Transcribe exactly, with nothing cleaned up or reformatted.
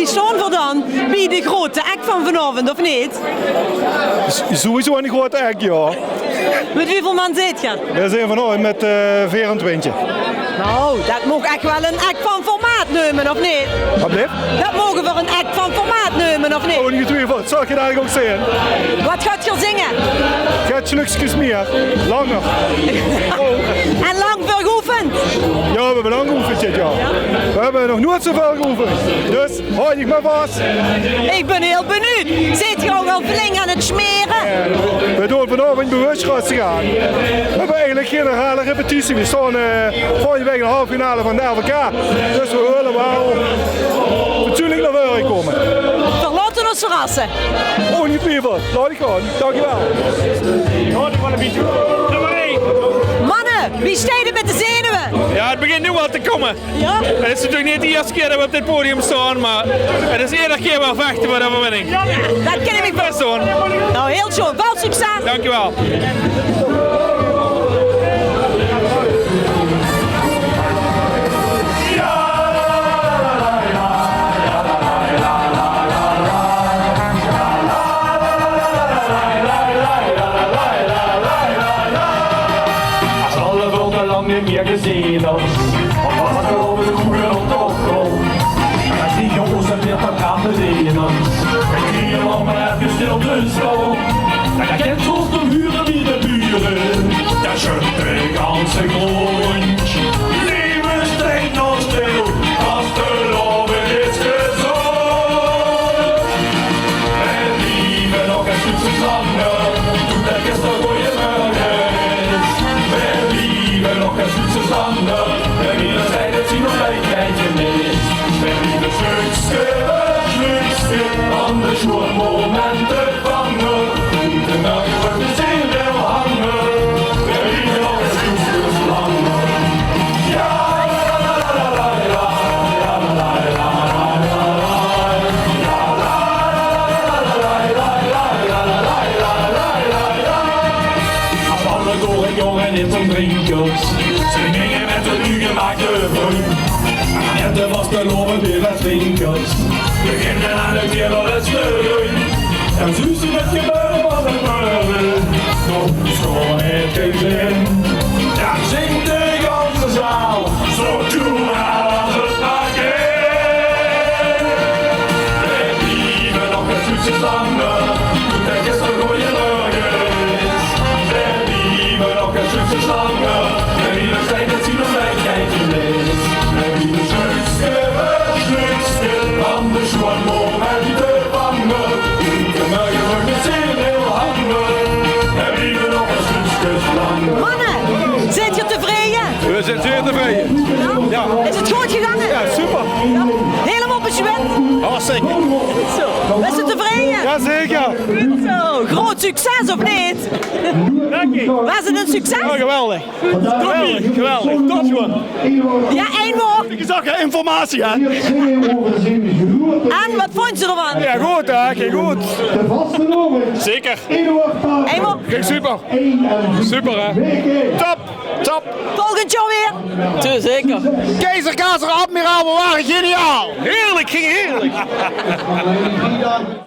Wie staon v'r dan bie de groeate act van vanaovend, of neet? S-, sowieso 'n groeate act, jao. Mit wieväöl man zeet geer? Veer zeen vanaovend mit, eh, veerentwintig. Nou, det maag ech waal 'n act van formaat neume, of neet? Wat blief? Det moge v'r 'n act van formaat neume, of neet? Ongetwiefeld, zal ich dalik ouch zeen. Wat gaot geer zinge? Get slukskes mieë, langer. Oh. En lang veur geoefend? Jao, v'r höbbe lang geoefend dit jaor. Jao? V'r höbbe nog noeats zoväöl geoefend. Dus, haoj dich mer vas. Ich bön hieël benuujd. Zeet geer ouch al flink aan 't smere? V'r doon vanaovend bewus rustig aan. V'r höbbe eigelik gein herhaling repetitie. V'r staon, eh, volgende waek in de halve finale van de L V K. Dus v'r wille waal fatsoenlik nao veure kómme. V'r laote ós verrasse. Ongetwiefeld. Laot ich gaon. Dankjewel. Manne, wie steit 't mit de zenuwe? Jao, 't begint noe waal te kómme. Jao? 't Is natuurlik neet de ierste kier det v'r op dit podium staon, mer 't is eder kier waal vechte veur de euverwinning. Det kin ich mich bès doon. Nou, hieël sjoon. Väöl succes. Dankjewel. As alle völke lang neet mieë gezeen is, of as de rode koeie op de opkom. As die jónges 't weer vertrappe leden, die allemaol effe stil te staon. Dan kènt geer ós toch hure bie de bure, det sjöt de ganse grond. Leef, steit nog stil, vastelaovend is gezónd. Veer blieve nog ein stökske langer, doot det gisteren goeiemorgen is. Veer blieve nog ein stökske langer, veer blieve nog ein stökske, stökske van de sjoean momente. As alle gore jónge neet zónger drinkers, ze ginge mit de nuuj gemaakde brun. En de vastelaovend weer mit drinkers. Beginne aan de kerel is de run. En zuus se 't gebeure van de meure. Nog sjoon 't klinke in. Dao zingk de ganse zaal. Zo toe maar as 't maar geit. Veer blieve nog ein stökske langer. Doot det gisteren goeiemorgen is. Veer blieve nog ein stökske langer. Veer blieve steit 't zien of wijkheid geweest. Veer blieve stökske, stökske van de sjoean momente. Manne, zeet geer tevreje? Veer zeen zeer tevreje. Jao? Is 't good gegange? Jao, super. Jao. Hielemaol bezweit? Hartstikke. Zo. Is 't tevreje? Jazeker. Zo. Groot succes, of neet? Dank je. Waas 't ein succes? Jao, geweldig. Geweldig, geweldig. Top gewoon. Jao, ein waord. Ich zag, hè, informatie, hè? En wat vónj geer d'rvan? Jao, good, hè? Ging good. Zeker. Ein waord. Ging super. Super, hè? Top, top. Volgend jaor weer. Tuur, zeker. Keizer, kazer, admiraal, we waren geniaal. Heerlijk, ging heerlijk.